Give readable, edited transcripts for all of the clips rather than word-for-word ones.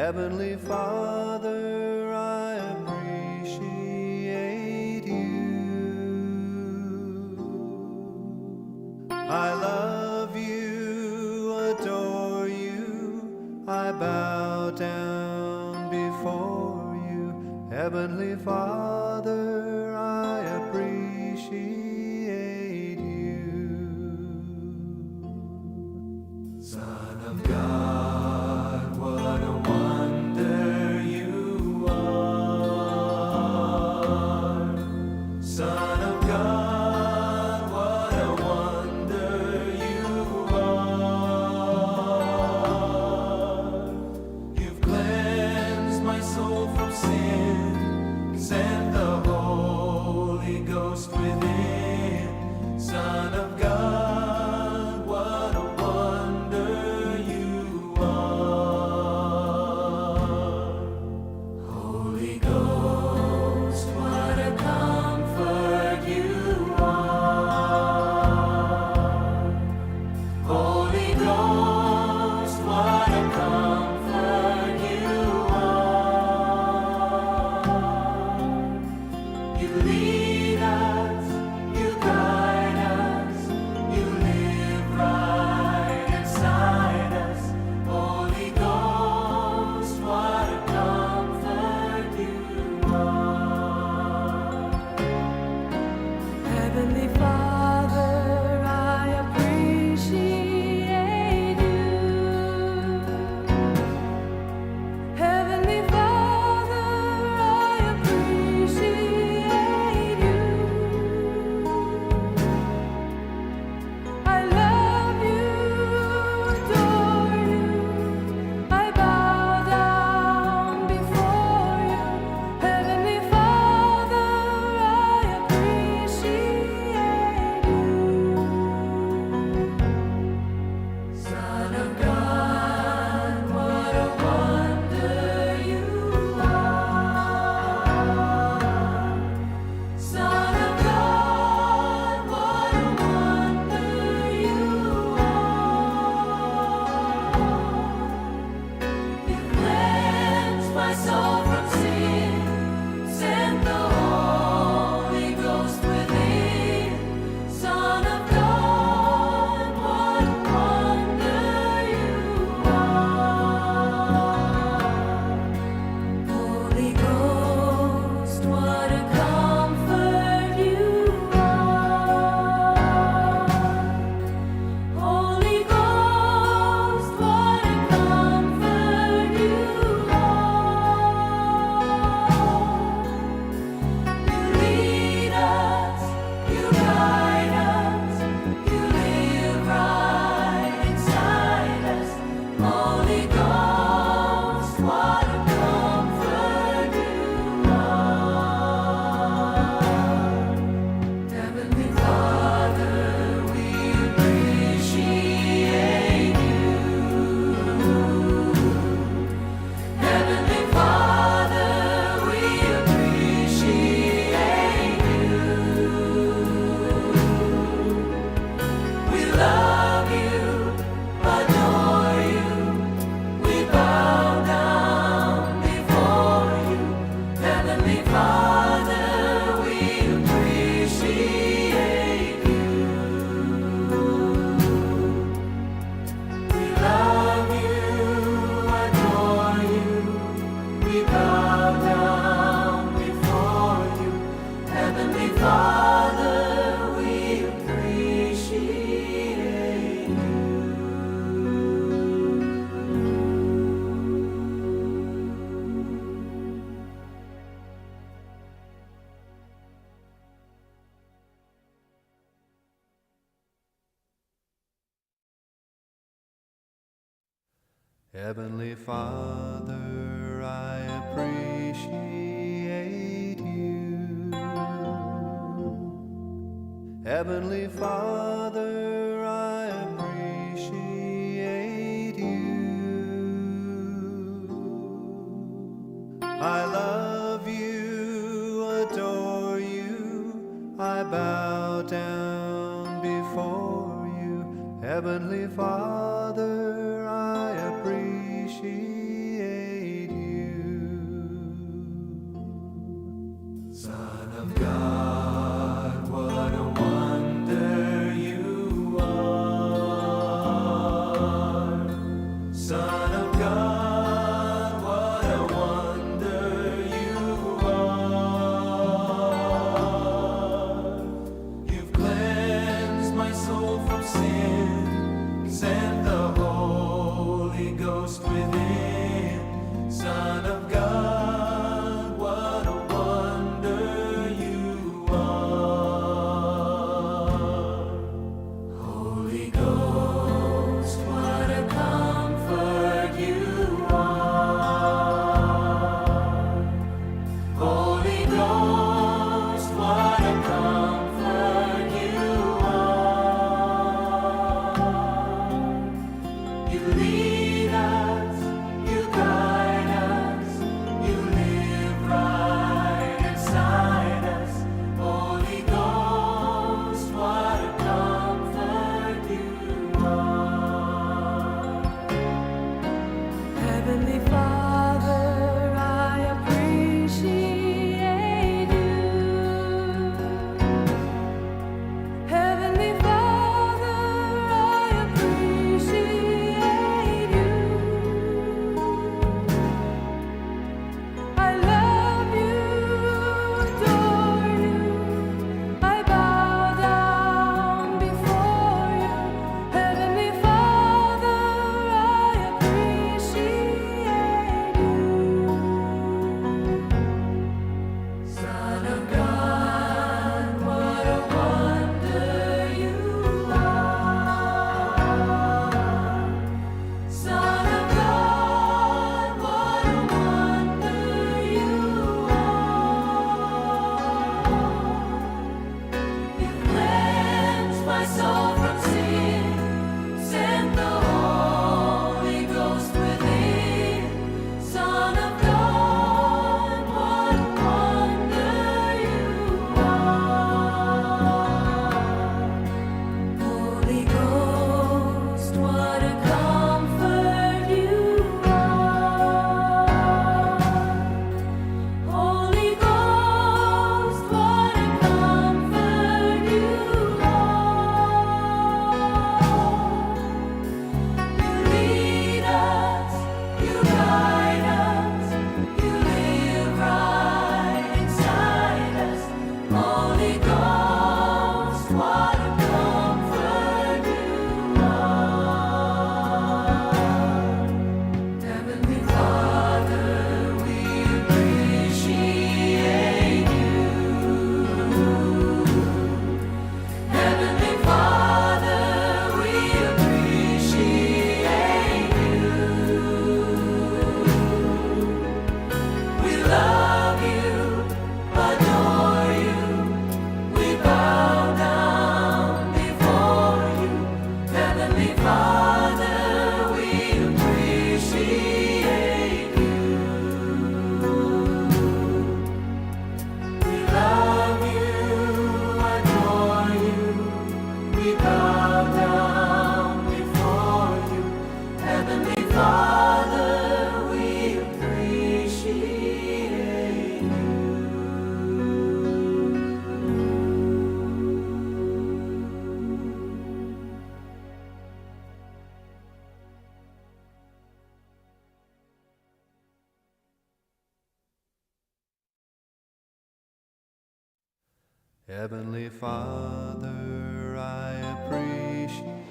Heavenly Father, I appreciate you. I love you, adore you, I bow down before you. Heavenly Father, I appreciate you. Son of God, what a wonder you are. Son of God, what a wonder you are. You've cleansed my soul from sin, sent the Holy Ghost within. Son of God, what a wonder you are. Holy Ghost, what a comfort you are. Holy Ghost, what a comfort you are. You lead us, you guide us, you live right inside us. Holy Ghost, what a comfort you are. Heavenly Father, I appreciate you. Heavenly Father, I appreciate you. I love you, adore you. I bow down before you. Heavenly Father, I appreciate you. Son of God, what a wonder you are. Son of God, what a wonder you are. You cleansed my soul from sin, sent the Holy Ghost within. Son of God, what a wonder you are. Holy Ghost, what a comfort you are. Holy Ghost, what a comfort you are. You lead us, you guide us, you live right inside us. Holy Ghost, what a comfort you are. Heavenly Father, we appreciate you. Heavenly Father, we appreciate you. We love you, adore you. We bow down before you. Heavenly Father, we appreciate you. We love you, adore you. We bow down before you. Heavenly Father, we appreciate you. Heavenly Father, I appreciate you. Heavenly Father, I appreciate you. I love you, adore you, I bow down before you. Heavenly Father, I appreciate Heavenly Father, I appreciate.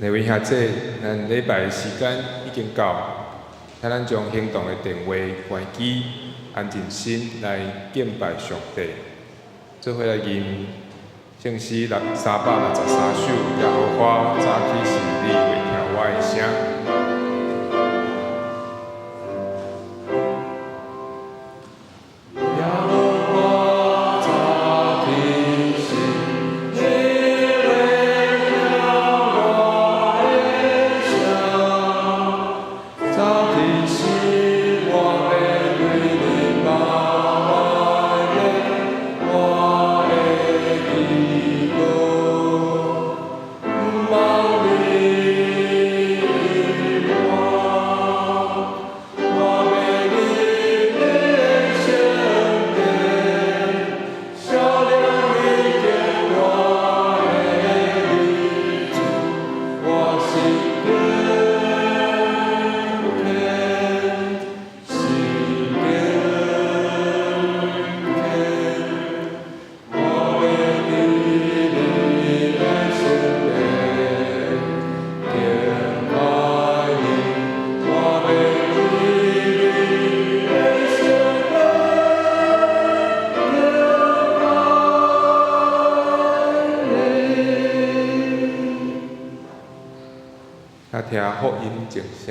各位兄姊，咱禮拜的時間已經到，請咱將行動的電話關機，安靜心來敬拜上帝。做伙來吟聖詩363首，耶和華早起時，你會聽我的聲。耶和華早起時，你會聽我的聲。早起時，我欲對你馬來我的祈禱，毋茫你我，我欲入你的聖殿，數量你見我的日子，我是敬虔，是敬虔。我欲佇你的聖殿敬拜你，我欲佇你的聖殿敬拜你。請聽福音靜聲。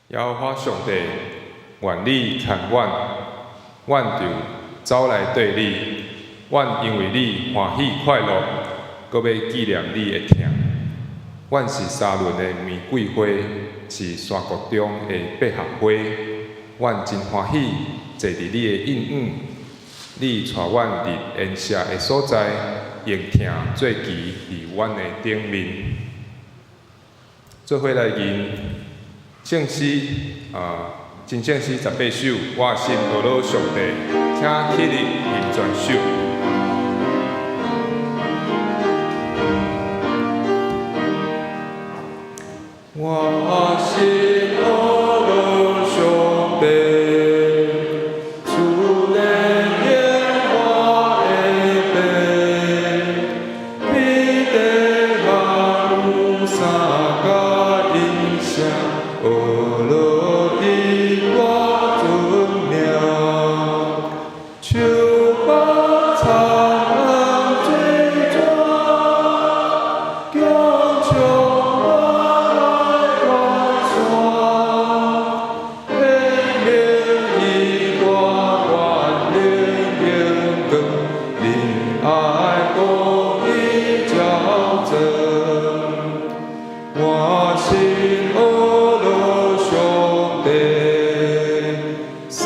耶和華上帝，願你牽阮，阮就走來綴你。阮因為你歡喜快樂，閣欲紀念你的疼。阮是沙崙的玫瑰花，是山谷中的百合花。阮真歡喜坐佇你的蔭影，你帶阮佇筵席的所在，用疼做旗佇阮的頂面。做伙來吟聖詩啊，真聖詩18首，我心呵咾上帝，請起立吟全首。我心呵咾上帝，主憐憫我的父，天地萬有三甲音聲，呵咾伊大尊名，樹木草水泉，強唱我來歌山，顯明伊大權能榮光，仁愛公義照照。我心呵咾上帝，世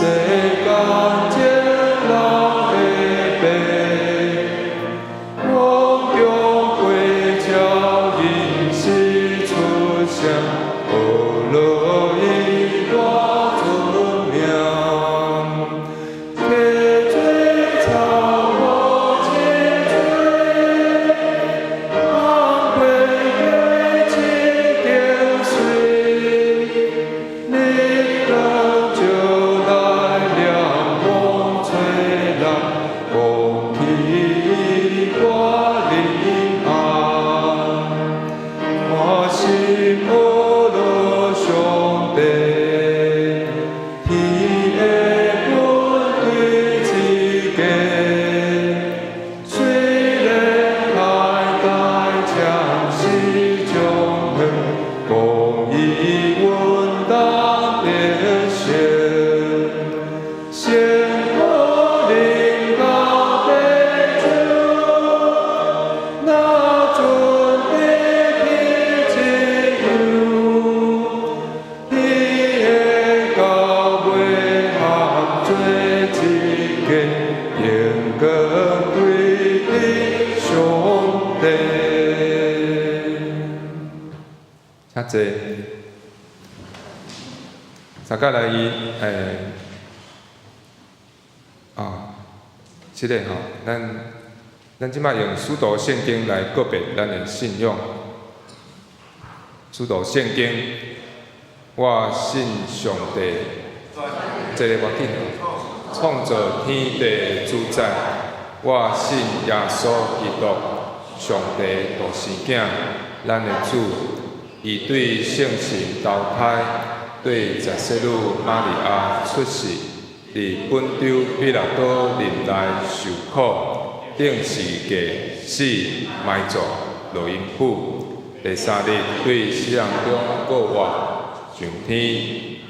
間眾人的父，風中飛鳥吟詩出聲，呵咾伊大尊名。溪水草木青翠，萬花皆一景水，日光照來涼風吹來，空氣我靈安。我心呵咾上帝，天的軍隊之家，雖然海大將是將遠，公義穩當得勝。先可臨到地主，若准地天自由，天的到尾合做一家，榮光歸佇上帝。請坐。大家來啊，這个吼，咱這擺用使徒聖經來告別咱的信仰。使徒聖經，我信上帝，這个無要緊，創造天地的主宰。我信耶穌基督，上帝獨生囝，咱的主。伊對聖神投胎，對十聖女瑪利亞出世，佇本丟彼拉多任內受苦，釘十字架死埋葬，落陰府。第三日對死人中復活，上天，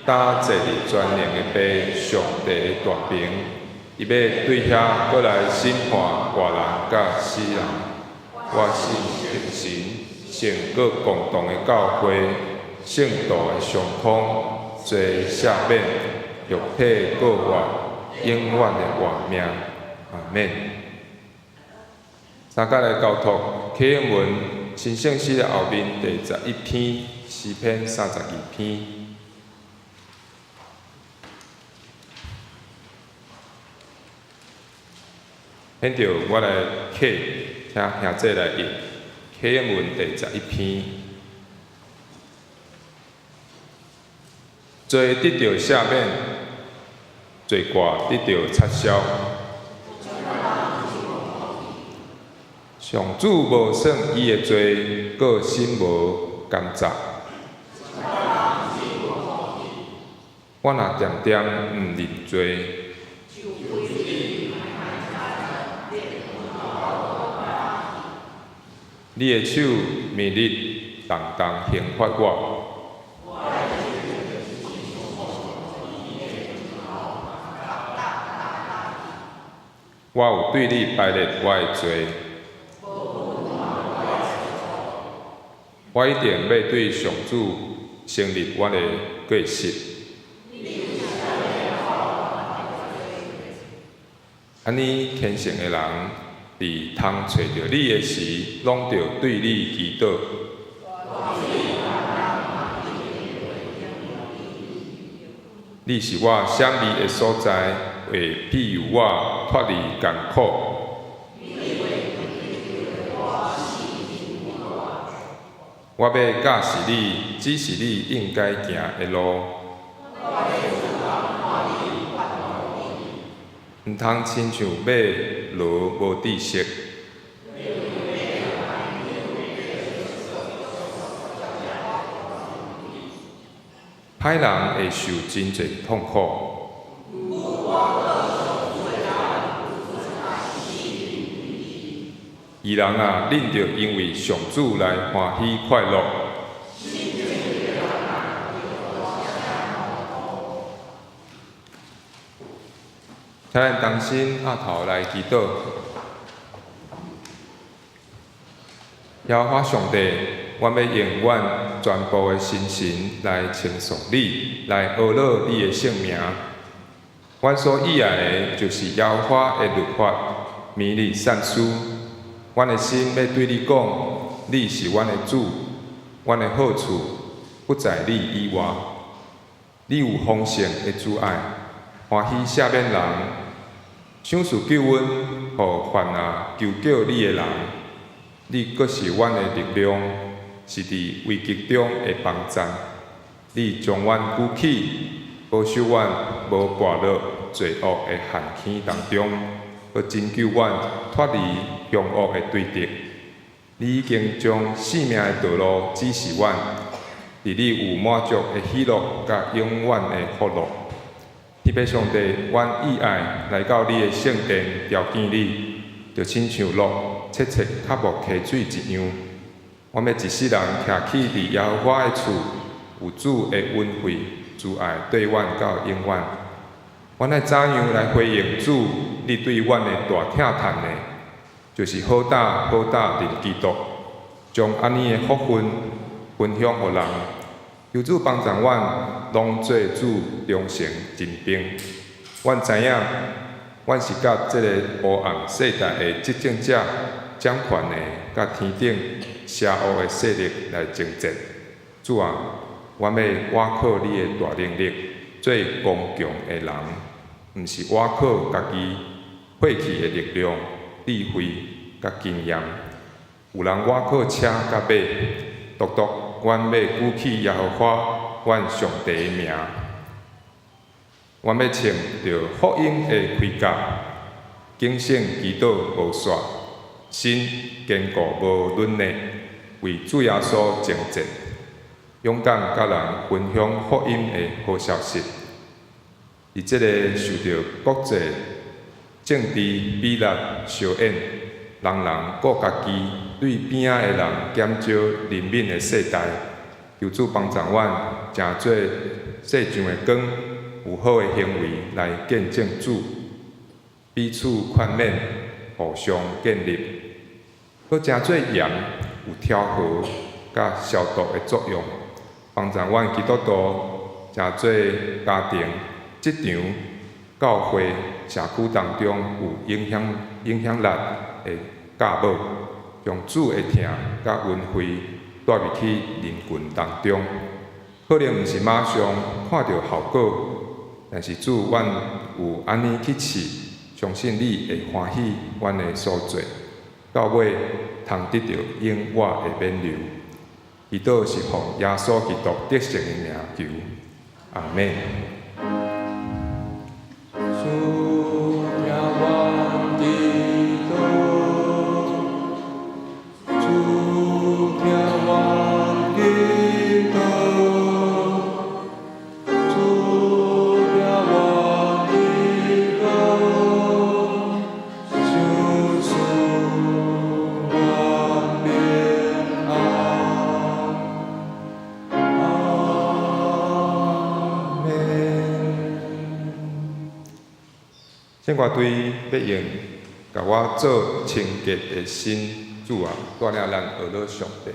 搭坐佇全能的父上帝的大爿，伊欲對遐閣來審判活人佮死人。我信聖神，聖閣共同的教會，聖徒的相通，罪赦免，肉體復活，永遠的活命。阿們。三甲來交託啟應文新聖詩的後面第11篇，詩篇32篇。現在我來啟，請兄弟來譯啟應文第11篇。罪得著赦免，罪過得著擦消。上主無算伊的罪，閣心無監察。我若恬恬毋認罪，你的手暝日動動刑罰我。我有對你排列我的罪。我一定欲對上主成立阮的過失。按呢虔誠的人，佇通揣著你的時，攏著對你祈禱。你是我閃避的所在，會庇佑我脫離艱苦。我欲教示你，指示你應該行的路。毋通親像馬騾無知識。歹人會受真濟痛苦。義人啊，恁著因為上主來歡喜快樂。請咱同心徛頭來祈禱。耶和華上帝，阮欲用阮全部的心神來稱頌你，來阿樂你的聖名。阮所喜愛的，就是耶和華的律法，每日善思。阮的心欲對你講，你是阮的主，阮的好處不在你以外。你有豐盛的慈愛，歡喜赦免人，賞賜救恩予犯下求叫你的人。你閣是阮的力量，是佇危急中的幫贊。你將阮舉起，保守阮無跋落罪惡的陷坑當中，閣拯救阮脫離兇惡的對敵。你已經將生命的道路指示阮，佇你有滿足的喜樂佮永遠的福樂。天父上帝，阮意愛來到你的聖殿朝見你，就親像鹿切切渴慕溪水一樣。阮欲一世人徛起佇耶和華的厝，有主的恩惠慈愛綴阮到永遠。阮愛怎樣來回應主你對阮的大疼嘆呢？就是好膽好膽認基督，將按呢的福分分享予人。求主幫助阮，攏做主忠誠真兵。阮知影，阮是佮這个黑暗世代的執政者、掌權的，佮天頂邪惡的勢力來爭戰。主啊，阮欲倚靠你的大能力，做剛強的人，毋是倚靠家己血氣的力量、智慧佮經驗。有人倚靠車佮馬，獨獨阮欲舉起耶和華阮上帝的名。阮欲穿著福音的盔甲，警醒祈禱無煞，心堅固無軟弱，為主耶穌征戰，勇敢佮人分享福音的好消息。佇這个受著國際政治比例相掩，人人顧家己，對邊仔的人減少憐憫的世代，求主幫助阮，成做世上的光，有好的行為來見證主，彼此勸勉，互相建立，閣成做鹽，有調和佮消毒的作用，幫助阮基督徒成做家庭、職場、教會、社區當中有影響力的教母，將主的疼佮恩惠帶入去人群當中。可能毋是馬上看著效果，但是主，阮有按呢去試，相信你會歡喜阮的所做，到尾通得著永遠的勉留。祈禱是奉耶穌基督得勝的名求，阿們。主聽阮祈禱，主聽阮祈禱，主聽阮祈禱，賞賜阮平安。阿們。聖歌隊欲用共我做清潔的心，主啊，帶領咱學樂上帝。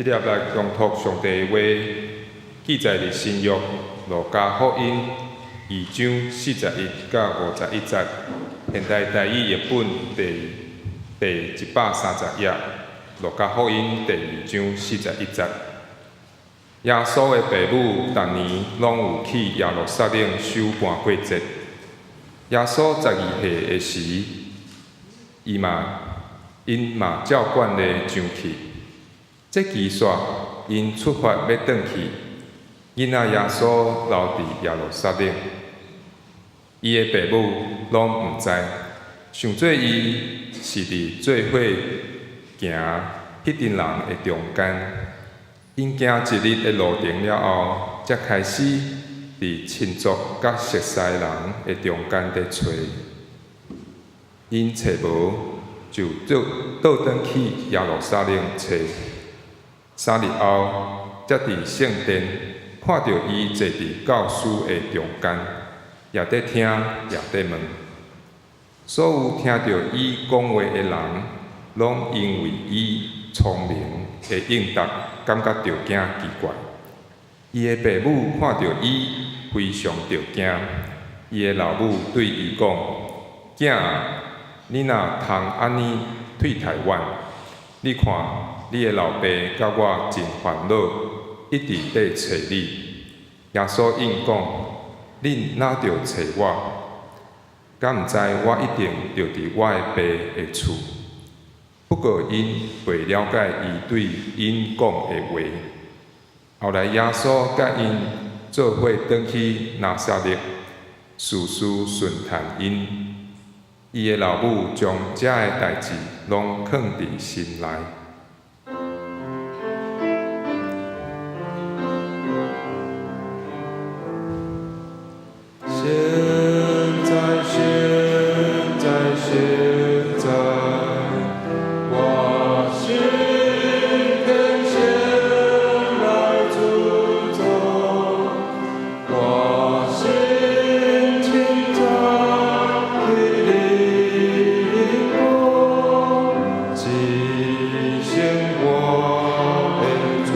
這粒來共讀上帝的話，記載佇新約路加福音2章41到51節，現代台語譯本第130頁。路加福音第二章四十一節，耶穌的爸母逐年攏有去耶路撒冷守盤過節。耶穌12歲的時，𪜶嘛照慣例上去。節期煞，𪜶出發欲轉去，囡仔耶穌留佇耶路撒冷，伊的爸母攏毋知，想做伊是佇做伙行彼陣人的中間。𪜶行一日的路程了後，才開始佇親族佮熟似人的中間咧揣。𪜶揣無，就倒轉去耶路撒冷揣。3日後，才佇聖殿看著伊坐佇教師的中間，也佇聽，也佇問。所有聽著伊講話的人，攏因為伊聰明的應答，感覺著驚奇怪。伊的爸母看著伊，非常著驚。伊的老母對伊講：囝啊，你哪通按呢對待阮？你看，你的老爸佮我真煩惱，一直咧揣你。耶穌應講：恁哪著揣我？敢毋知我一定著佇我的爸的厝？不過𪜶袂了解伊對𪜶講的話。後來耶穌佮𪜶做伙轉去拿撒勒，事事順從𪜶。伊的老母將這个代誌攏囥佇心內。現在，現在，現在，我心天先來尊重，我心親在你靈光，只顯我的主。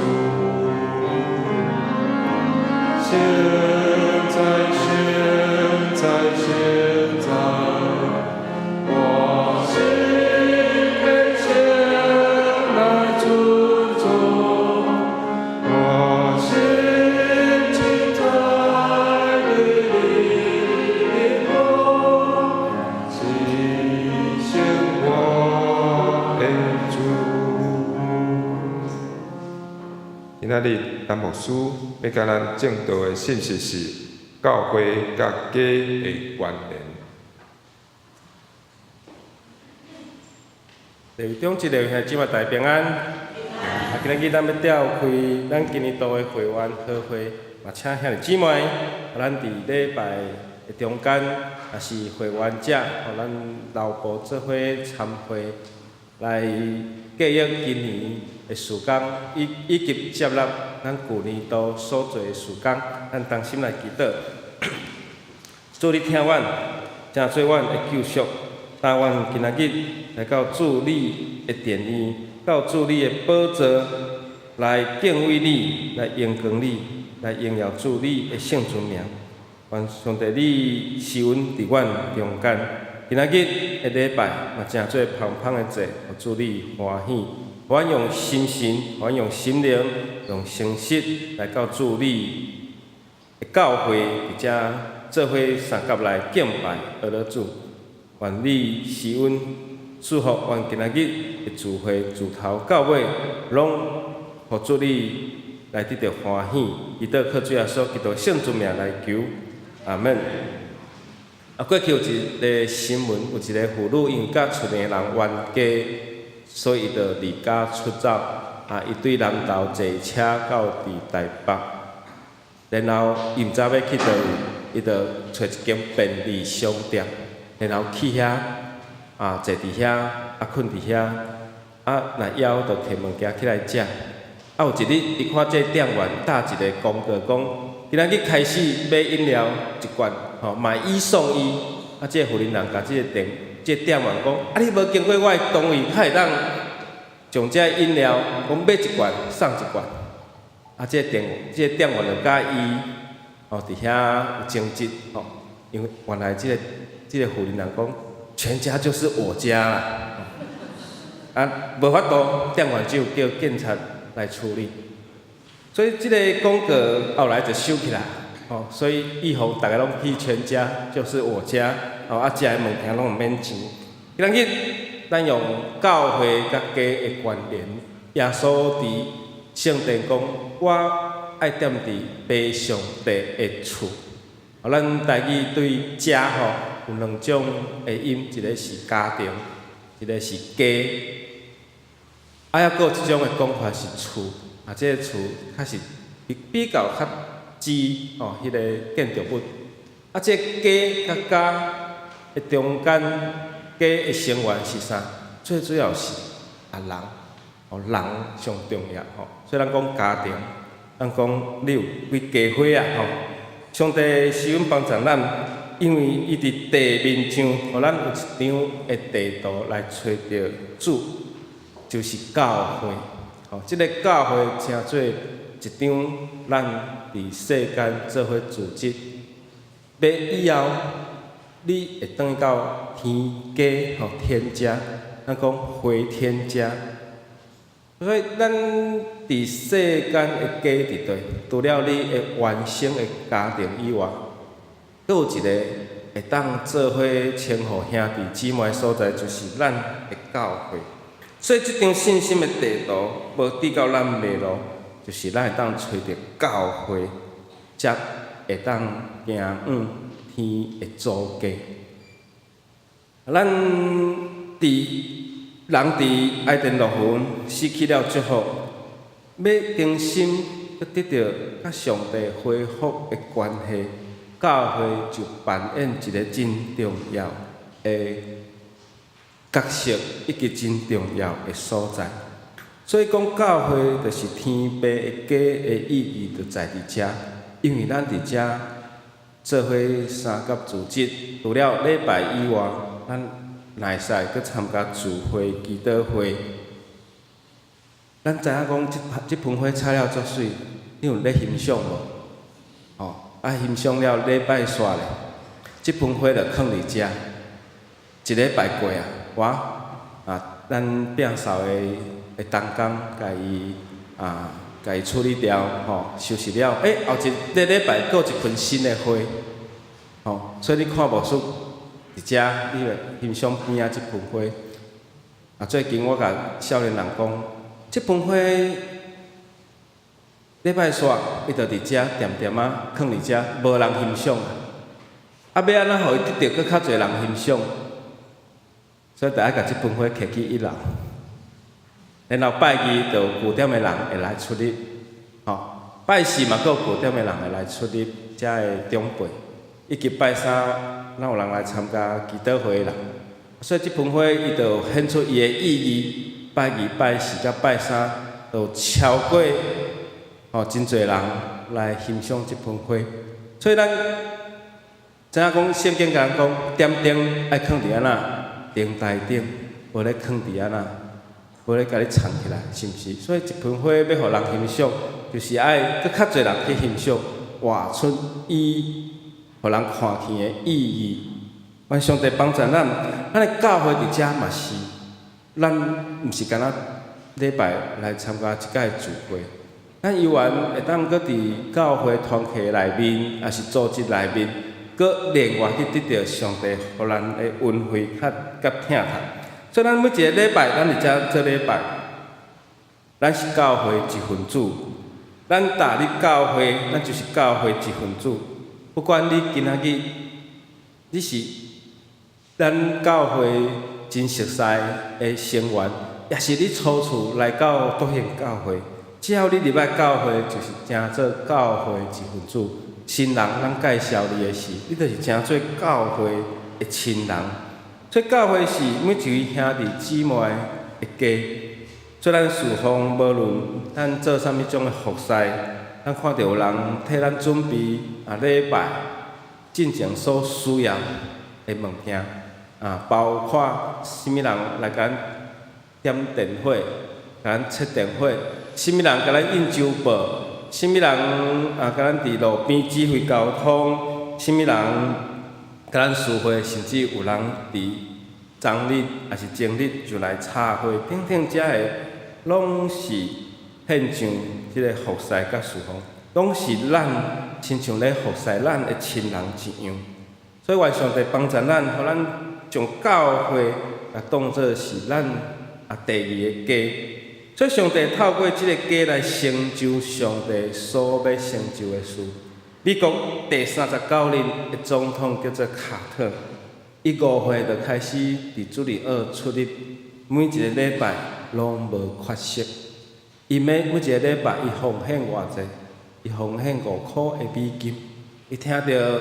現在，現在，現在，我心天先來尊重，我心親在你靈光，只顯我的主。今仔日陳牧師欲共咱證道的信息是教會佮家的關聯。弟兄姊妹，兄姊妹大家平安。啊，今仔日咱欲召開咱今年度的會員和會，嘛請兄弟姊妹，啊，咱佇禮拜的中間，也是會員者，予咱老婆做伙參會，來計劃今年的事工，以及接納咱舊年度所做的事工，咱同心來祈禱。主，你疼阮，成做阮的救贖，帶阮今仔日來到主你的殿院，到主你的寶座來敬畏你，來榮光你，來榮耀主你的聖尊名。願上帝你施恩佇阮中間，今仔日的禮拜嘛，成做芳芳的祭，予主你歡喜。予阮用心神，予阮用心靈，用誠實來到主你的教會，佇遮做伙相佮來敬拜阿樂主。願你施恩賜福，阮今仔日的聚會自頭到尾，攏予主你來得著歡喜。祈禱靠主耶穌基督聖尊名來求，阿門。啊，過去有一个新聞，有一个婦女因為佮厝內人冤家，所以伊就離家出走。啊，伊對南投坐車到佇台北，然後伊毋知欲去佗位，伊就揣一間便利商店，然後去遐啊坐佇遐，啊睏佇遐，啊若枵就提物件起來食。啊，有一日，伊看這店員貼一个廣告，講今仔日開始買飲料一罐，吼買一送一。啊，這個婦人共這个店，這個店員講：啊，你無經過我的同意，較會當將這飲料講買一罐送一罐。啊，這個店，這個店員就佮伊吼佇遐有爭執吼，因為原來這个這个婦人講，全家就是我家啦。啊，無法度，店員只有叫警察來處理。所以這个廣告後來就收起來，吼，所以以後逐家攏去全家就是我家，吼，啊，食的物件攏毋免錢。今日咱用教會佮家的關聯，耶穌佇聖殿講，我愛踮佇父上帝的厝。咱台語對家吼有兩種的音，一个是家庭，一个是家。啊，猶閣有一種的講法是厝，啊，這个厝較是比較較支吼，彼个建築物。啊，這個家佮家的中間，家的成員是啥？最主要是啊人，吼人上重要吼。所以咱講家庭，咱講你有幾家伙仔吼。上帝施恩幫助咱，因為伊佇地面上，予咱有一張的地圖來揣著主，就是教會。吼，這个教會成做一張咱佇世間做伙組織，欲以後你會轉到天家吼，天家，咱講回天家。所以咱佇世間的家佇佗，除了你的原生的家庭以外，閣有一个會當做伙稱呼兄弟姊妹的所在，就是咱的教會。所以這張信心的地圖，無致到咱迷路，就是咱會當揣著教會，才會當行往天的祖家。咱佇人佇伊甸樂園失去了祝福，欲重新閣得著佮上帝恢復的關係，教會就扮演一个真重要的角色，以及真重要的所在。所以講，教會就是天父的家的意義，就在佇遮，因為咱佇遮做伙三佮組織，除了禮拜以外，咱若會使閣參加聚會、祈禱會。咱知影講，這盆花插了足媠，你有咧欣賞無？吼，啊欣賞了禮拜煞咧，這盆花就囥佇遮，一禮拜過啊，我啊，咱摒掃的同工共伊啊，共伊處理掉，吼，收拾了，欸，後一個禮拜閣有一盆新的花，吼，所以你看牧師佇遮，你會欣賞邊仔這盆花。啊，最近我共少年人講，這盆花禮拜煞，伊就佇遮恬恬仔囥佇遮，無人欣賞。啊，欲按怎予伊得著閣較濟人欣賞？所以著愛共這盆花提去一樓，然後拜二就有舊店的人會來出入，吼，拜四嘛閣有舊店的人會來出入，遮的長輩，以及拜三，咱有人來參加祈禱會的人，所以這盆花伊就顯出伊的意義。拜二、拜四佮拜三，就有超過吼真濟人來欣賞這盆花。所以咱知影講聖經共咱講，點燈愛囥佇按怎燈台頂，無咧囥佇按怎，無咧共你藏起來，是毋是？所以一盆花欲予人欣賞，就是愛閣較濟人去欣賞，活出伊予人看見的意義。願上帝幫助咱，咱的教會佇遮嘛是，咱毋是干焦禮拜來參加一擺聚會，咱猶原會當閣佇教會團契內面，抑是組織內面，閣另外去得著上帝予咱的恩惠佮疼痛。所以咱每一個禮拜，咱佇遮做禮拜，咱是教會一份子。咱踏入教會，咱就是教會一份子。不管你今仔日你是咱教會真熟似的成員，抑是你初次來到復興教會，只要你入來教會，就是成做教會一份子。新人，咱介紹你的時，你就是成做教會的親人。所以教會是每一位兄弟姊妹的家。所以咱事奉，無論咱做啥物種的服侍，咱看著有人替咱準備啊禮拜進前所需要的物件，啊，包括啥物人來共咱點電火，共咱切電火，啥物人共咱印周報，啥物人啊共咱佇路邊指揮交通，啥物人共咱司會，甚至有人佇昨日抑是前日就來插花，等等，遮个攏是獻上這个服侍佮事奉，攏是咱親像咧服侍咱的親人一樣。所以願上帝幫助咱，予咱將教會啊當做是咱啊第二个家。所以上帝透過這个家來成就上帝所欲成就的事。美國第39任的總統叫做卡特，伊5歲就開始佇主日學出入，每一个禮拜攏無缺席。伊每一个禮拜，伊奉獻偌濟？伊奉獻5箍的美金。伊聽著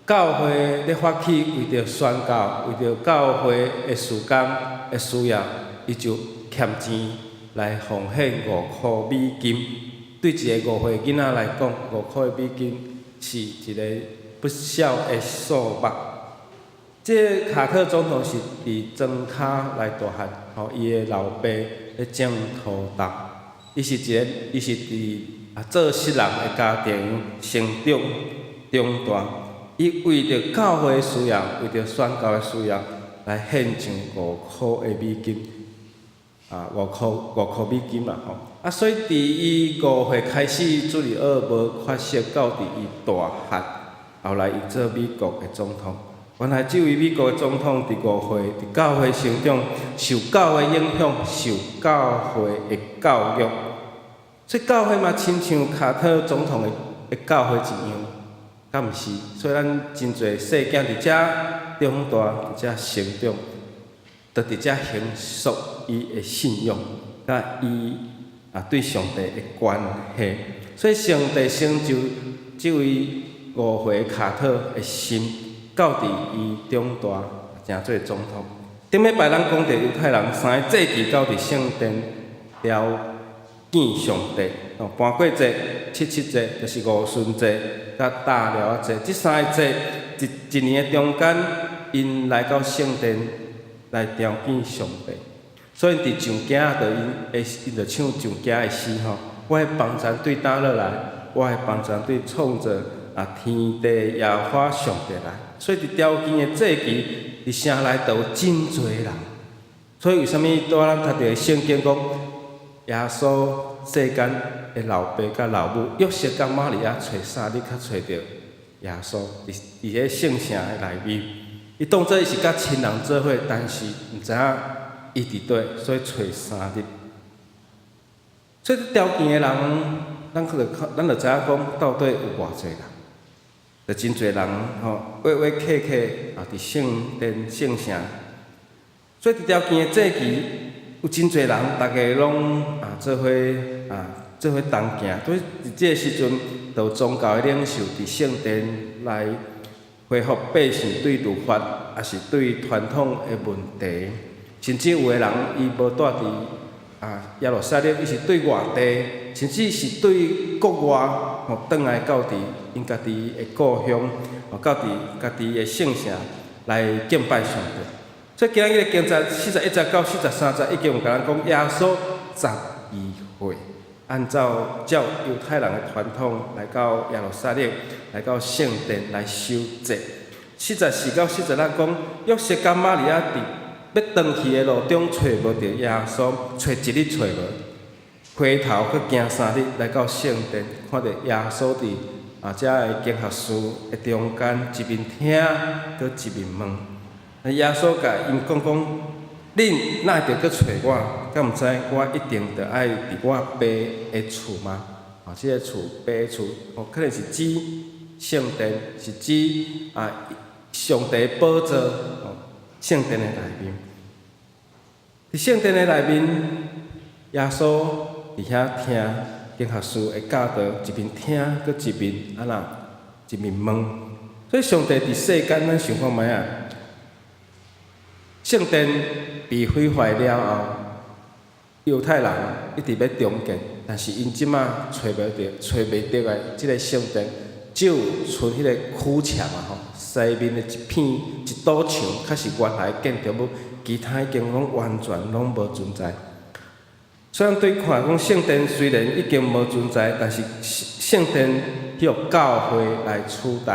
教會咧發起為著宣教、為著教會的事工的需要，伊就儉錢來奉獻五箍美金。對一个5歲囡仔來講，五箍的美金是一个不小的數目。這个卡特總統是佇莊跤來大漢，吼，伊的老爸咧種土豆，伊是一个，伊是佇啊做穡人的家庭成長長大，伊為著教會的需要，為著宣教的需要，來獻上五箍的美金，啊，五箍美金啦吼。啊，所以佇伊5歲開始主日學無缺席，到佇伊大漢。後來伊做美國的總統。原來這位美國的總統佇誤會，佇教會成長，受教會影響，受教會的教育，所以教會嘛親像卡特總統的教會一樣，敢毋是？所以咱真濟細囝佇遮長大，佇遮成長，都佇遮形塑伊的信仰，佮伊啊對上帝的關係。所以上帝成就這位誤會卡特的心，到佇伊長大成做總統。頂禮拜咱講著猶太人三个節期到佇聖殿朝見上帝，哦，盤粿節、七七節，就是五旬節，佮大寮仔節，這三個節一一年的中間，𪜶來到聖殿來朝見上帝。所以佇上經就𪜶會𪜶就唱上經的詩吼。我的幫贊對佗落來？我的幫贊對創造啊天地耶和華上帝來。所以佇朝見的節期，佇城內就有真濟人。所以為啥物拄仔咱讀著聖經講，耶穌世間的老爸佮老母約瑟佮瑪利亞揣三日，才揣著耶穌佇佇个聖城的內面。伊當做伊是佮親人做伙，但是毋知影伊佇佗，所以揣三日。所以朝見的人，咱可能咱就知影講，到底有偌濟人，就真濟人吼，約約客客啊，佇聖殿聖城。所以佇朝見的節期，有真濟人，逐家攏啊做伙啊做伙同行。所以佇這个時陣，就有宗教的領袖佇聖殿來回覆百姓對律法，抑是對傳統的問題。甚至有的人伊無蹛佇啊耶路撒冷，伊是對外地，甚至是對國外吼，轉來到佇𪜶家己的故鄉，吼到佇家己的聖城來敬拜上帝。所以今日的經節41節到43節已經有共咱講，耶穌12歲，按照照猶太人的傳統來到耶路撒冷，來到聖殿來守節。44到46講，約瑟佮瑪利亞佇欲轉去的路中揣無著耶穌，揣一日揣無，回頭閣行三日來到聖殿，看著耶穌佇啊遮个經學士的中間，一面聽，閣一面問。耶穌共𪜶講講，恁哪會著閣揣我？敢毋知我一定著愛佇我爸的厝嗎？啊，這个厝爸的厝，哦，可能是指聖殿，是指啊上帝寶座，哦，聖殿的內面。佇聖殿的內面，耶穌佇遐聽經學士的教導，一面聽，閣一面按怎，一面問。所以上帝佇世間，咱想看覓仔？聖殿被毀壞了後，猶太人一直欲重建，但是𪜶這馬揣無著、揣袂著的這个聖殿，只有賰彼个區牆啊吼，西面的一片一堵牆，較是原來建築物，其他已經攏完全攏無存在。所以咱對看講聖殿雖然已經無存在，但是聖殿予教會來取代。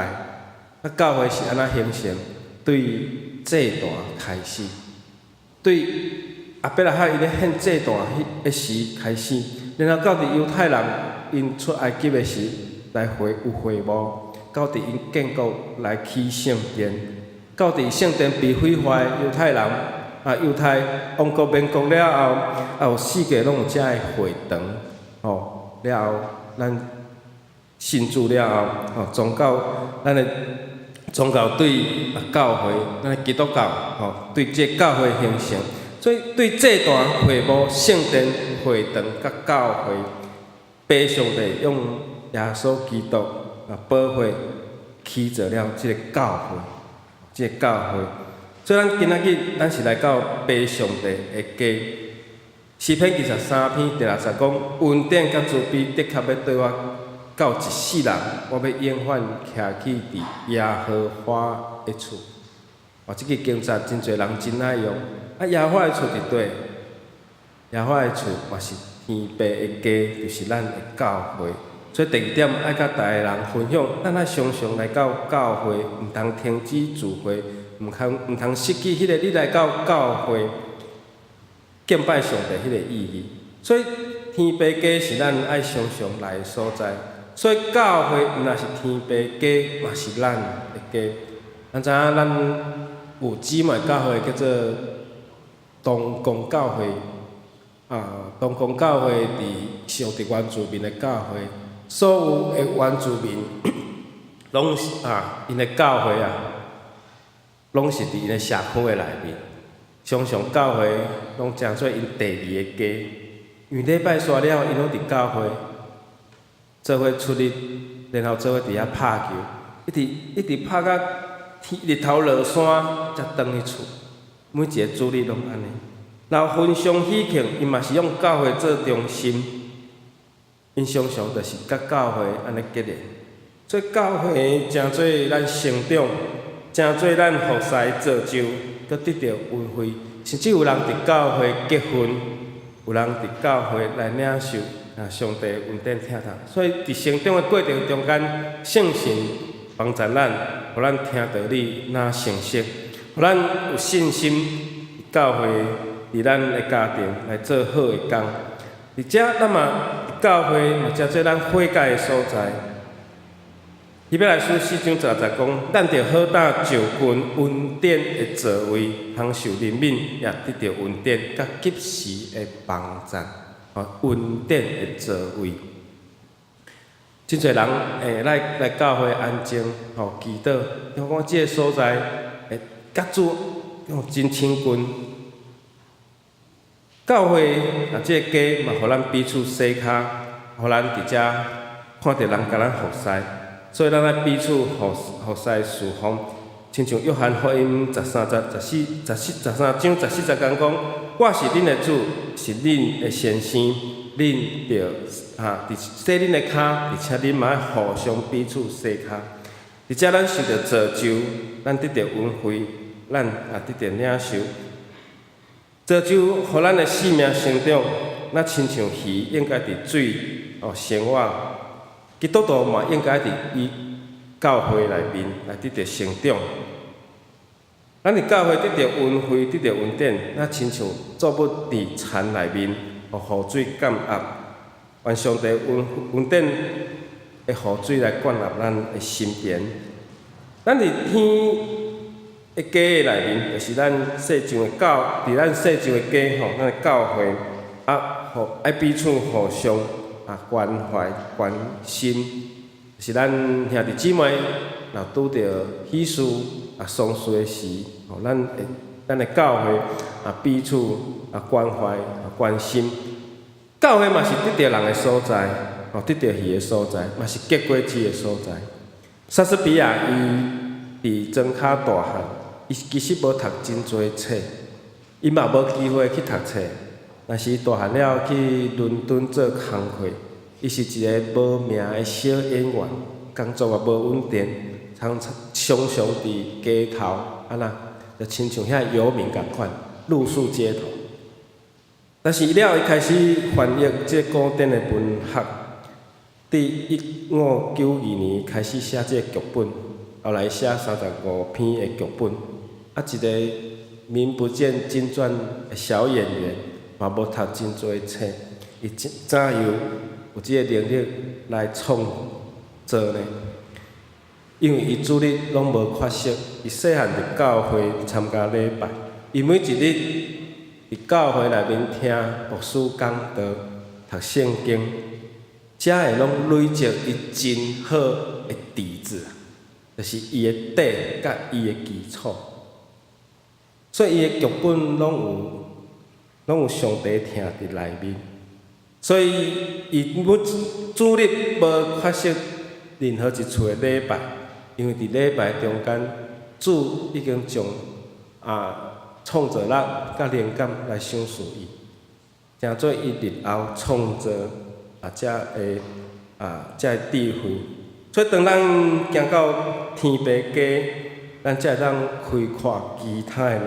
啊，教會是按怎形成？對祭壇開始，對亞伯拉罕伊咧獻祭壇彼彼時開始，然後到佇猶太人𪜶出埃及的時來會有會幕，到佇𪜶建國來起聖殿，到佇聖殿被毀壞，猶太人啊猶太王國滅國了後，啊有四界攏有遮个會堂，吼了後咱信主了後，吼宗教咱的宗教對啊教會，咱的基督教吼對這個教會形成，所以對祭壇、會幕、聖殿、會堂佮教會，父上帝用耶穌基督啊寶血起造了這個教會，這個教會。所以咱今仔日咱是來到父上帝的家。詩篇23篇第6節講，恩典佮慈悲的確欲綴我到一世人，我欲永遠徛起佇耶和華的厝。哦，這句經節真濟人真愛用。啊，耶和華的厝佇佗？耶和華的厝嘛是天父的家，就是咱的教會。所以第二點愛佮逐个人分享，咱愛常常來到教會，毋通停止聚會，毋通失去彼个你來到教會敬拜上帝彼个意義。所以天父家是咱愛常常來的所在。所以教會毋但是天父家，嘛是咱的家。咱知影咱有姊妹教會叫做東公教會，啊，東公教會佇上佇原住民的教會，所有的原住民攏是啊，𪜶的教會啊，攏是佇𪜶的社區的內面。常常教會攏成做𪜶第二个家，因為禮拜煞了，𪜶攏佇教會做伙出入，然後做伙佇遐拍球，一直一直拍甲天日頭落山，才轉去厝。每一个主日攏按呢。然後分享喜慶，𪜶嘛是用教會做中心，𪜶常常就是佮教會按呢結連。所以教會成做咱成長，成做咱服侍造就，閣得著恩惠。甚至有人佇教會結婚，有人佇教會來領受啊上帝恩典疼痛。所以佇成長的過程中間，聖神幫助咱，予咱聽著你若誠實，予咱有信心，教會佇咱的家庭來做好的工。佇遮咱嘛教會嘛成做咱悔改的所在。希伯來書四章十六節講，咱著好膽就近恩典的座位，通受憐憫，也得著恩典，佮及時的幫贊。吼，恩典的座位。真濟人會來來教會安靜，吼祈禱。我講這个所在會佮主真親近。教會啊，這个家嘛，予咱彼此洗跤，予咱佇遮看著人共咱服侍。所以咱愛彼此服服侍侍奉，親像約翰福音十三節十四十四十三章十四節講講，我是恁的主，是恁的先生，恁著哈佇洗恁的跤，而且恁嘛愛互相彼此洗跤。佇遮咱受著造就，咱得著恩惠，咱也得著領受。造就予咱的生命成長，若親像魚應該佇水哦生活。基督徒嘛應該佇伊教會內面來得著成長。咱佇教會得著恩惠，得著恩典，若親像作物佇田內面，予雨水灌壓，願上帝恩恩典的雨水來灌壓咱的心田。咱佇天的家的內面，就是咱世上的教，佇咱世上的家吼，咱的教會啊，互愛彼此互相啊關懷關心，是咱兄弟姊妹若拄著喜事啊喪事的時，吼，咱會咱的教會啊彼此啊關懷啊關心。教會嘛是得著人的所在，吼，得著魚的所在，嘛是結果子的所在。莎士比亞伊佇莊跤大漢，伊其實無讀真濟冊，伊嘛無機會去讀冊。但是伊大漢了去倫敦做工課，伊是一个無名的小演員，工作也無穩定，常常常常佇街頭，按怎，就親像遐遊民仝款，露宿街頭。但是伊了，伊開始翻譯這古典的文學，佇1592年開始寫這個劇本，後來寫35篇的劇本。啊，一个名不見經傳的小演員，嘛無讀真濟冊，伊怎怎樣有這个能力來創作呢？因為伊主日攏無缺席，伊細漢佇教會參加禮拜，伊每一日佇教會內面聽牧師講道、讀聖經，才會攏累積伊真好的底子，就是伊的底佮伊的基礎。所以伊的劇本攏有上帝疼佇內面，所以伊每主日無缺席任何一次的禮拜，因為佇禮拜中間，主已經將啊創造力佮靈感來賞賜伊，成做伊日後創造啊這个啊這个智慧。所以當咱行到天父家，咱才會當開闊其他的路，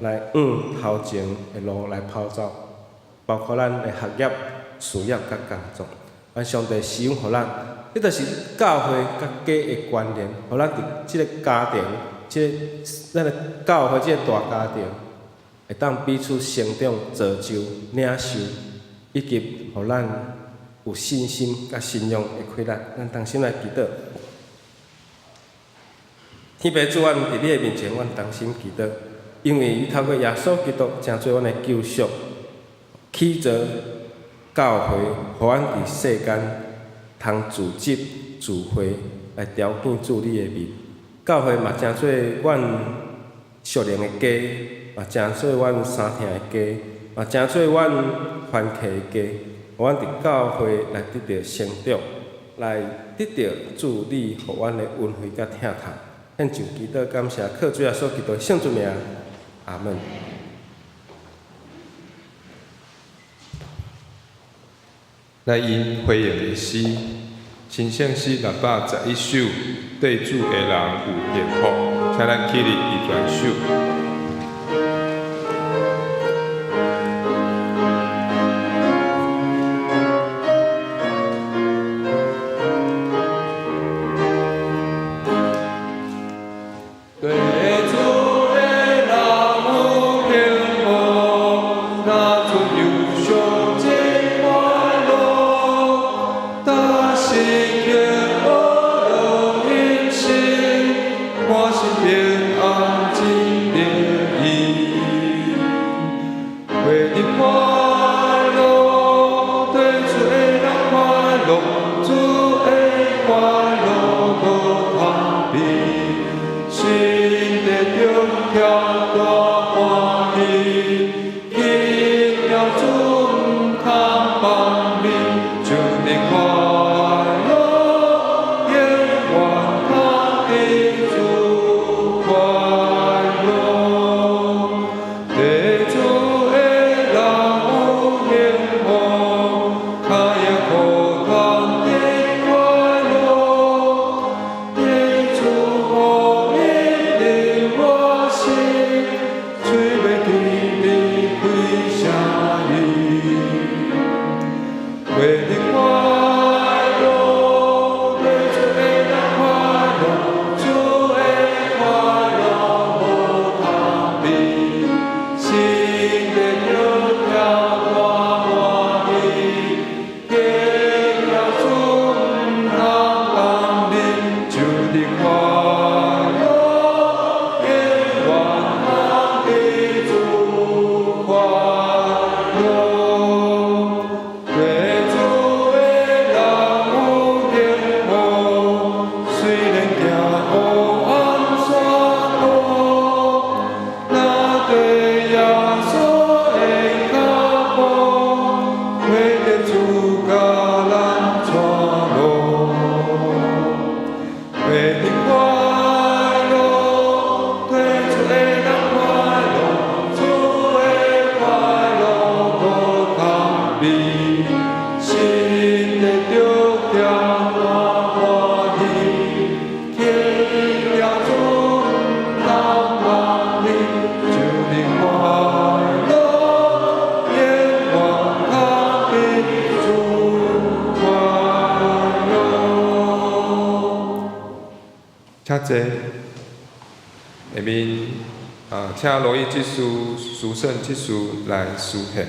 來往頭前的路來跑走，包括咱的學業、事業佮工作。願上帝使用予咱，這就是教會佮家的關聯，予咱佇這个家庭，這个咱的教會這个大家庭，會當彼此成長、造就、領受，以及予咱有信心佮信仰的氣力，咱同心來祈禱。天父主，阮佇你的面前，阮同心祈禱，因為你透過耶穌基督成做阮的救贖，起造教會，予阮佇世間通組織聚會來朝見主你的面。教會嘛成做阮屬靈的家，嘛成做阮相疼的家，嘛成做阮番客的家。予阮佇教會來得著成長，來得著主你予阮的恩惠佮疼痛。獻上祈禱感謝，靠主耶穌基督聖主名，阿門。來因回應的詩，新聖詩611首，對主的人有幸福，請咱起立佇全首。對主的人有幸福，若存憂傷真快樂，但是卻樂樂隱身，滿心平安真得意。活得快樂，對主的人快樂，主的快樂無通比。心得著跳大歡喜，奇妙主毋通放你，就得快樂，永遠通得主快樂。對主的人有幸福，跤也可通得快樂。對主予你的我心，喙尾甜甜開聲音。活得快樂，對主的人快樂，主的快樂無通比，心得著跳大歡喜，奇妙主毋通放你，就得快樂，永遠通得主快樂。對主的人有幸福，雖然行黑暗山谷，若對耶穌的腳步，會得主共咱帶路。活得快樂，對主的人快樂，主的快樂無通比，心得著跳大歡喜，奇妙主毋通放你，就得快樂，永遠通得主快樂。請坐。下面啊，請羅伊執事、蘇勝執事來司獻。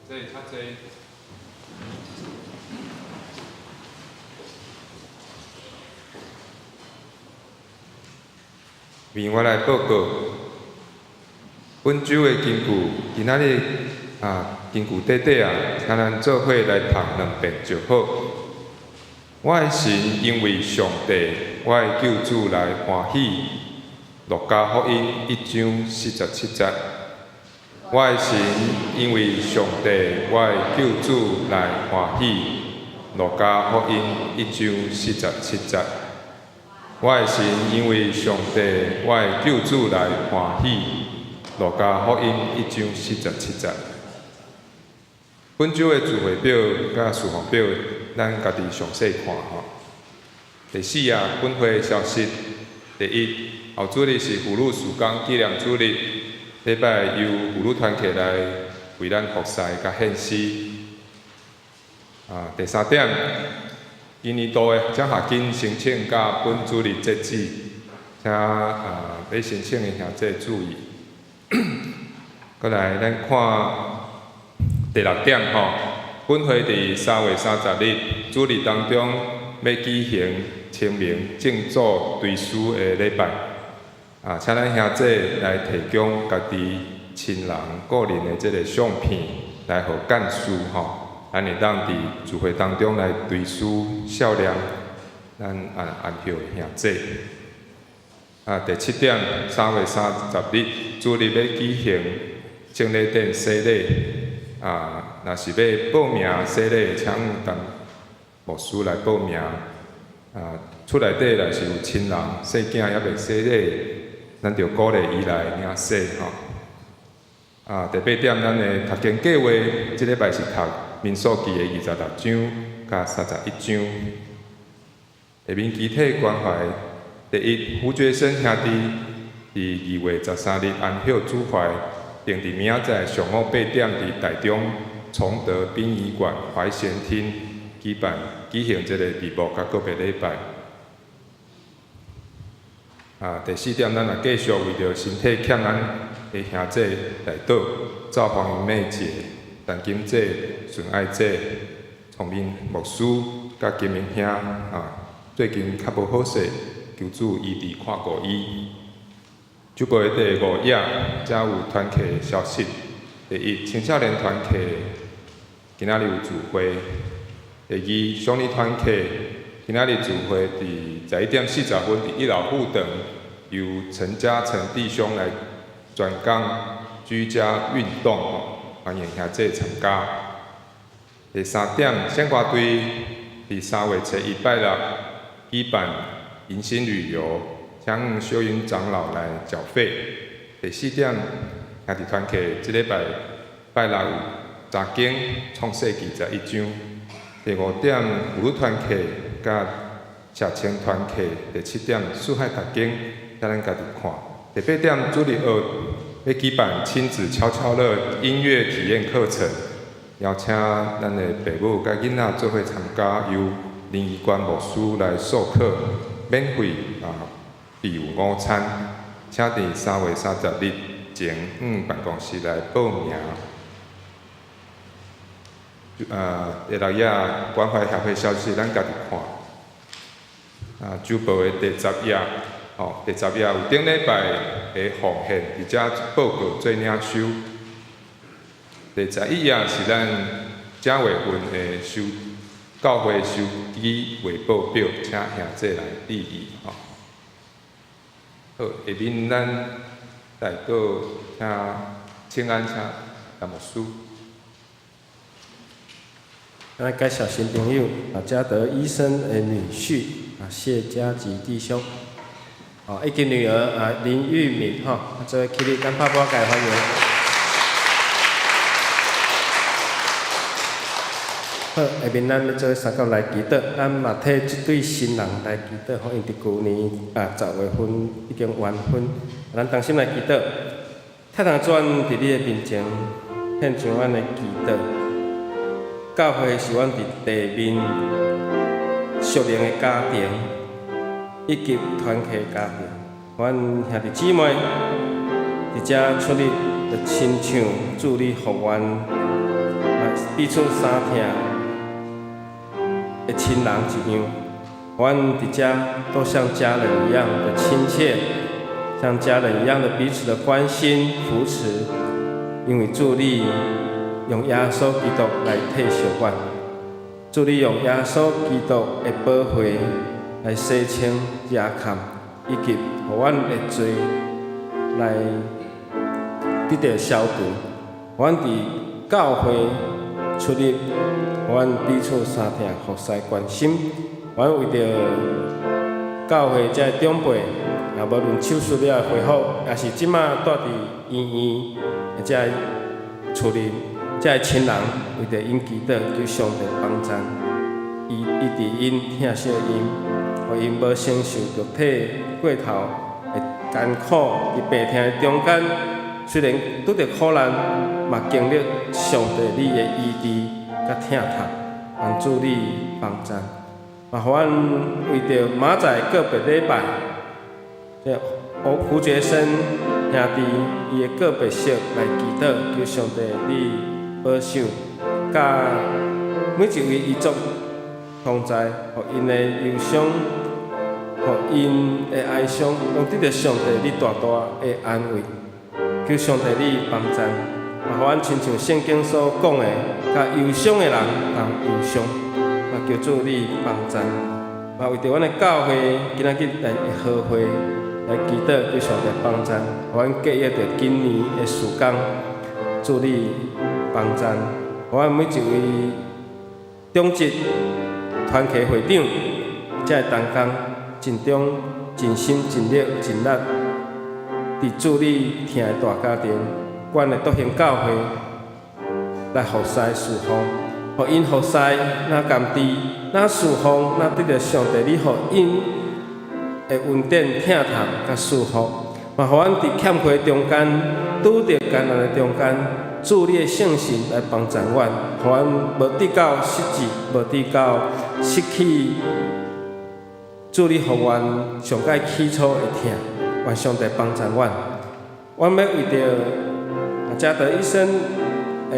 这请坐。面我来报告，本周的根据，今仔日啊，根据短短啊，请咱做伙来读两遍就好。我的神因为上帝，我的救主来欢喜。路加福音1章47节。我的神因为上帝，我的救主来欢喜。路加福音1章47节。我的神因为上帝，我的救主来欢喜。路加福音1章47节。本周的聚会表佮事奉表，咱家己详细看吼。第四啊，本会消息。第一，后主日是妇女事工纪念主日，礼拜由妇女团契来为咱服侍佮献诗。第三点，今年度的奖学金申请到本主日截止，请欲申请的兄弟注意。阁来，咱看第六点吼，本会伫3月30日主日当中欲举行清明静坐追思的礼拜，请咱兄弟来提供家己亲人个人的这个相片来予干事吼。咱会当伫聚会当中来追思孝念咱安息的兄弟。第七点，3月30日主日欲举行圣礼典洗礼。若是欲报名洗礼，请陈牧师来报名。厝内底若是有亲人、细囝犹未洗礼，咱就鼓励伊来领洗吼。第八点，咱的读经计划，这礼拜是读民数记的26章佮31章。下面具体关怀，第一，胡觉生兄弟伫2月13日安息主怀，定伫明仔载上午8点伫台中崇德殡仪馆怀贤厅举行这个闭幕佮告别礼拜。第四点，咱也继续为著身体欠安的兄弟来祷，赵黄妹姐、陈金姐、孙爱姐、聪明牧师佮金明兄，最近较无好势，求主医治看顾伊。周报的第5页，才有团契消息。第一，青少年团契今仔日有聚会。第二，少年团契今仔日聚会伫11点40分伫1楼副堂，由陈嘉诚弟兄来专讲居家运动，欢迎兄弟参加。第三点，圣歌队伫3月初1拜六举办迎新旅游，请秀英长老来缴费。第四点，兄弟团契这礼拜拜六有查经创世纪11章。第五点，妇女团契佮社青团契。第七点，四海读经請咱家己看。第八點，主日學欲舉辦親子悄悄樂音樂體驗課程，邀請咱的爸母佮囡仔做伙參加，由林怡官牧師來授課，免費啊，備有午餐，請佇3月30日前往辦公室來報名。第六頁關懷協會消息，咱家己看。啊，週報的第十頁，吼，第十頁有頂禮拜的奉獻，佇遮報告做領收。第11頁是咱正月份的收教會收支月報表，請兄弟來注意吼。好，下面咱代禱，請請安請陳牧師。來介紹新朋友啊，嘉德醫生的女婿啊，謝家吉弟兄，哦，以及女兒啊林玉敏吼，做伙起立，咱拍鼓共歡迎。好，下面咱欲做伙相共來祈禱，咱嘛替這對新人來祈禱，吼，𪜶佇舊年啊10月份已經完婚，咱同心來祈禱。天父主，阮佇你的面前獻上阮的祈禱。教會是阮佇地面屬靈的家庭，以及團契的家庭。阮兄弟姊妹佇遮出入，就親像主你予阮彼此相疼的親人一樣。阮佇遮都像家人一樣的親切，像家人一樣的彼此的關心扶持，因為主你用耶穌基督來替贖阮，主你用耶穌基督的寶血來洗清遮坎，以及予阮的罪來得著消除。阮佇教會出入，予阮彼此相疼、服侍、關心。阮為著教會遮的長輩，也無論手術了後恢復，抑是這馬蹛佇醫院的遮處理。遮的親人為著𪜶祈禱，求上帝幫贊，醫醫治𪜶，疼惜𪜶，予𪜶無承受肉體過頭的艱苦，佇病痛的中間，雖然拄著苦難，嘛經歷上帝你的醫治佮疼痛，願主你幫贊，嘛予阮為著明仔載告別禮拜，這胡覺生兄弟伊的告別式來祈禱，求上帝你保守，佮每一位遺族同在，予𪜶的憂傷，予𪜶的哀傷，攏得著上帝你大大的安慰。求上帝你幫贊，嘛予阮親像聖經所講的，佮憂傷的人同憂傷，嘛求主你幫贊，嘛為著阮的教會今仔日來合會來祈禱，求上帝幫贊，予阮繼續著今年的事工，主你幫贊，予阮每一位長執團契會長，才會同工盡忠、盡心、盡力、盡力，佇主你疼的大家庭，阮的篤行教會來服侍侍奉，予𪜶服侍若甘甜，若侍奉若得著上帝你予𪜶的恩典、疼痛佮祝福，嘛予阮佇欠缺中間，拄著艱難的中間，主你的聖神來幫贊阮，予阮無得到失志，無得到失去主你予阮上蓋起初的疼，願上帝幫贊阮。阮欲為著嘉德醫生的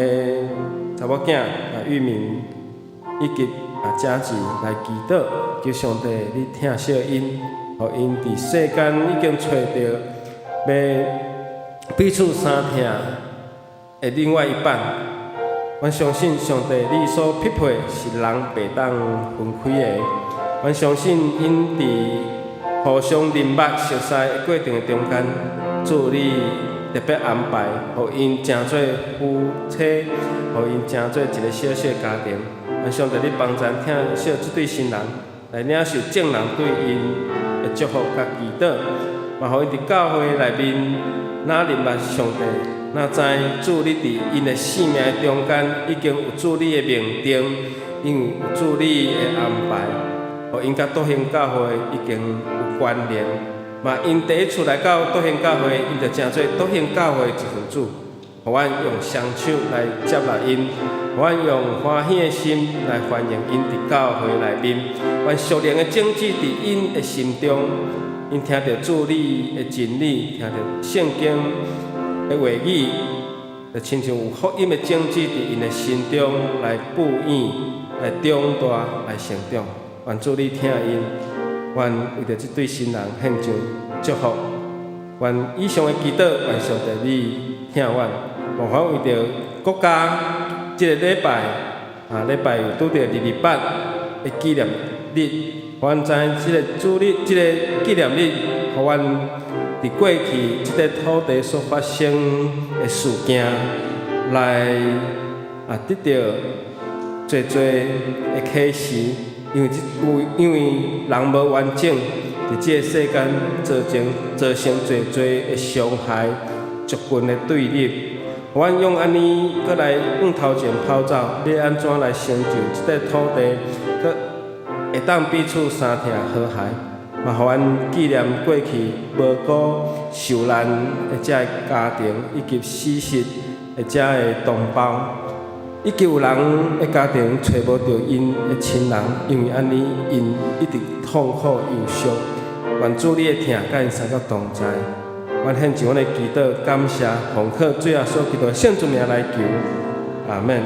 查某囝啊玉明以及啊嘉吉來祈禱，求上帝你疼惜𪜶，予𪜶佇世間已經揣著欲彼此相疼的另外一半。阮相信上帝你所匹配是人袂當分開的。阮相信𪜶佇互相認捌熟似的過程的中間，主你特別安排，予𪜶成做夫妻，予𪜶成做一個小小家庭。願上帝你幫贊疼惜這對新人，來領受眾人對𪜶的祝福佮祈禱，嘛予𪜶佇教會內面，若認捌上帝，若知主你佇𪜶的生命中間已經有主你的命定，因為有主你的安排，予𪜶佮篤行教會已經有關聯，嘛，𪜶第一次來到篤興教會，𪜶就成做篤興教會一份子。予阮用雙手來接納𪜶，予阮用歡喜的心來歡迎𪜶佇教會內面。願屬靈的種子佇𪜶的心中，𪜶聽著主你的真理，聽著聖經的話語，就親像有福音的種子佇𪜶的心中來哺養、來長大、來成長。願主你疼𪜶，願為著這對新人獻上祝福。願以上的祈禱，願上帝你疼阮。望阮為著國家，這个禮拜啊，禮拜有拄著228的紀念日，阮知這个主日，這个紀念日，予阮佇過去這个土地所發生的事件，來啊得著濟濟的啟示。因為這有因為人無完整，佇這个世間造成濟濟的傷害，族群的對立。阮用按呢，閣來向頭前跑走，欲按怎來成就這塊土地，閣會當彼此相疼和諧，嘛予阮紀念過去無辜受難的這个家庭，以及死失的這个同胞，以及有人的家庭揣無著𪜶的親人，因為按呢，𪜶一直痛苦憂傷。願主你的疼佮𪜶三個同在。阮獻上阮的祈禱，感謝奉靠主耶穌基督的聖主名來求，阿門。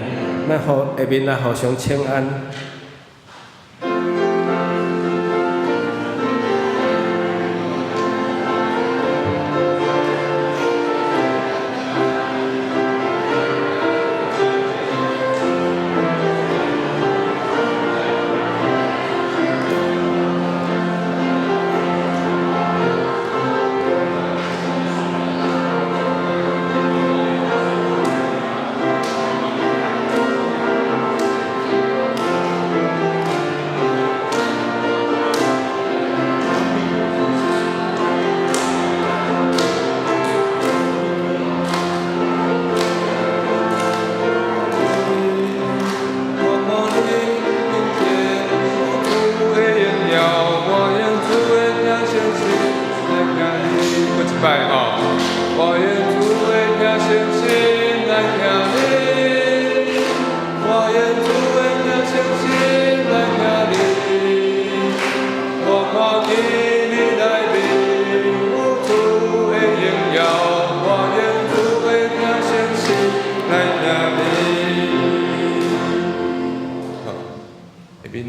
咱互下面來互相請安。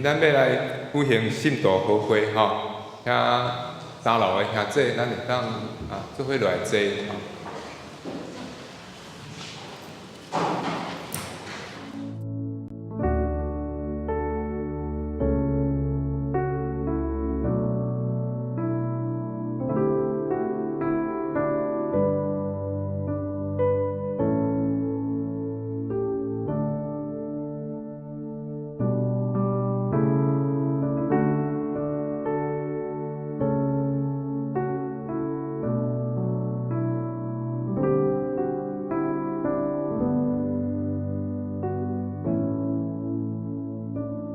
咱欲來舉行信徒和會吼，遐三樓的兄姊，咱會當啊做伙落來坐吼。